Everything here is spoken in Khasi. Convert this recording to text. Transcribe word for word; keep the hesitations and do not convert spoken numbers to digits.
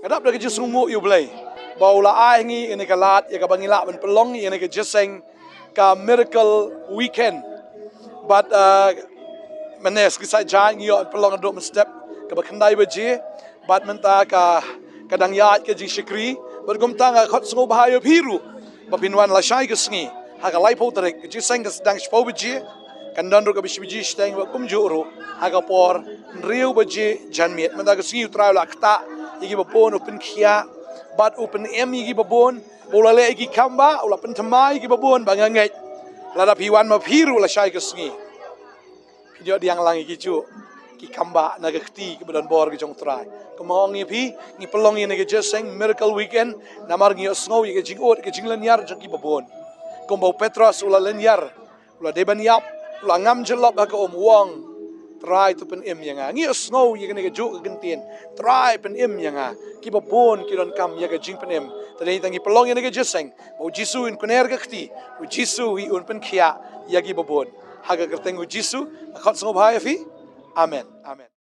Dap da ka jingsngewnguh ïa U Blei ba u la ai ngi ïa kane ka lad ïa kaba ngi lah ban pynlong ïa kane ka jingïaseng ka Miracle Weekend. Bad mynne ki sait jaiñ ngi ïoh ban pynlong haduh mynstep kaba khyndai baje. Bad mynta ka ka dang ïaid ka jingshakri bad kumta nga khot sngewbha ïa phi ruh ba phin wan lashai ka sngi ha ka laiphew tarik. Ka jingïaseng ka sdang shiphew baje, kan don ruh kaba shi baje shiteng bad kumjuh ruh ha ka por hynriew baje janmiet. Mynta ka sngi U Trai u la ktah ïa kiba bun, u pynkhiah bad u pynim ïa kiba bun. Ba u la leh ïa ki kam ba u la pynthymmai ïa kiba bun ba nga ngeit lada phi wan ma phi ruh lashai ka sngi phin ïoh diang lang ïa kijuh ki kam ba na ka kti kiba don bor ka jong U Trai. Kumba nga ong ïa phi, ngi pynlong ïa kane ka jingïaseng Miracle Weekend namar ngi ïohsngew ïa ka jingud ka jinglynñiar jong kiba bun. Kumba u Petros u la lynñiar, u la dei ban ïap, u la ngam jyllop ha ka um, u ong, Trai, to pynim ïa nga. Ngi ïohsngew ïa kane kajuh ka kyntien, Trai, pynim ïa nga. Kiba bun ki donkam ïa ka jingpynim. Te dei tang ngi pynlong ïa kane ka jingïaseng ba U Jisu un kner ka kti, U Jisu hi un pynkhiah ïa kiba bun. Ha ka kyrteng U Jisu nga khot sngewbha ïa phi. Amen. Amen.